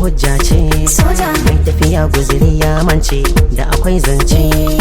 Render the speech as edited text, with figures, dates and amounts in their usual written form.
Hujja ce. Soja. Mai tafiya guziri ya mance da akwai zance.